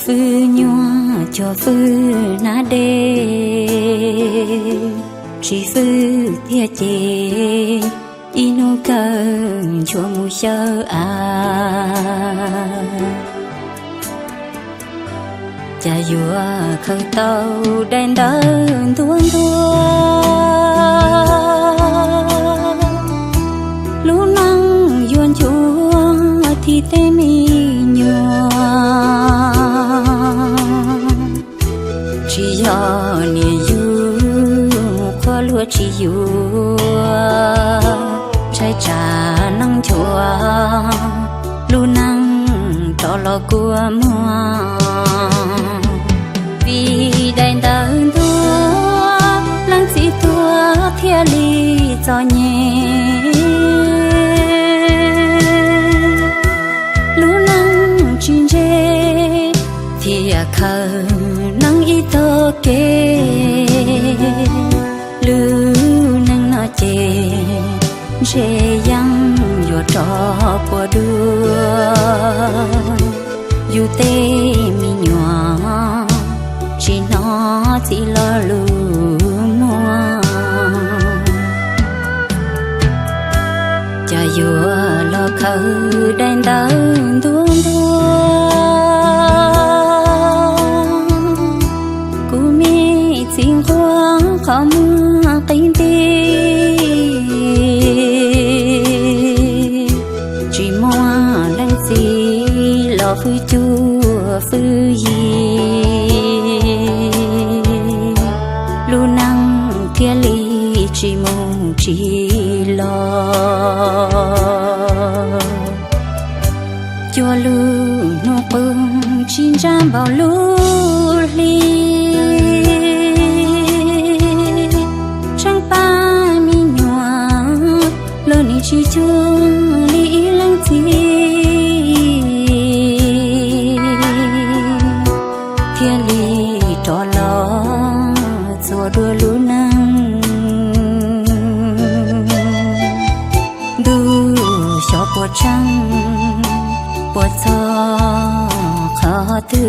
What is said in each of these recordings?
Fwj nyuaj cuag fwj hnab dej, tsis fwj tiag ces ib hnub kawg nchuav mus xyaw av. Cas yuav khaws tau daim ntawv ntuag ntuag, lub neej yuav nchuav thiab tej me nyuam. Tsis yog niam yus qhuab luag tsis yuav, ntshai tsam neeg nchuav, lub neej rov los kua muag. Vim daim ntawv ntuag, leej txiv tuag thiaj li txom nyem. Lub neej tsis ntse thiaj khaws neeg ib tog kev. Lub neej no ces ntshe yeej yuav rov puas dua. Yus tej me nyuam tsis hnov txiv lo lus muag. Cas yuav los khaws daim ntawv ntuag ntuag, kuv me txiv nquag qhov muag qi nti. Tsis muaj leej txiv los fwj cuag fwj yig, lub neej thiaj li tsis mus tsis los. Cuag lub hnub qub tsis ntsa npaum lub hli, tsheej pab me nyuam los nim tsis cuag li ib leej txiv, thiaj li rov los txuas dua lub neej. Ntuj xyov puas tseeb puas txog qhov twg.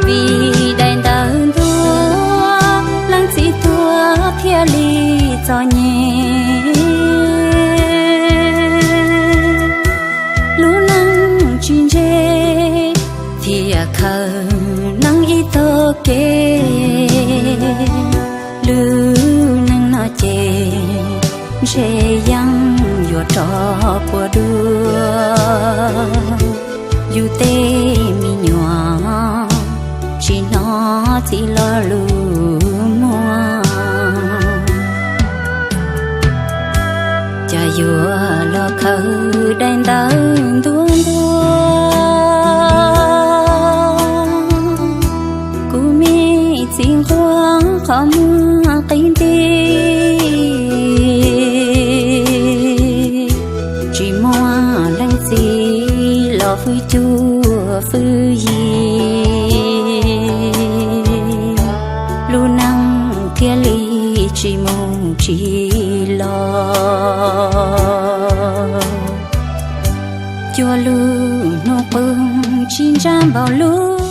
Vim daim ntawv ntuag, leej txiv tuag thiaj li txom nyem. Lub neej tsis ntse thiaj khaws neeg ib tog kev. Lub neej no ces ntshe yeej yuav rov puas dua. Yus tej me nyuam tsis hnov txiv lo lus muag. Cas yuav los khaws daim ntawv ntuag ntuag, kuv me txiv nquag qhov muag qi nti. Tsis muaj leej txiv los fwj cuag fwj yig, lub neej thiaj li tsis mus tsis los. Cuag lub hnub qub tsis ntsa npaum lub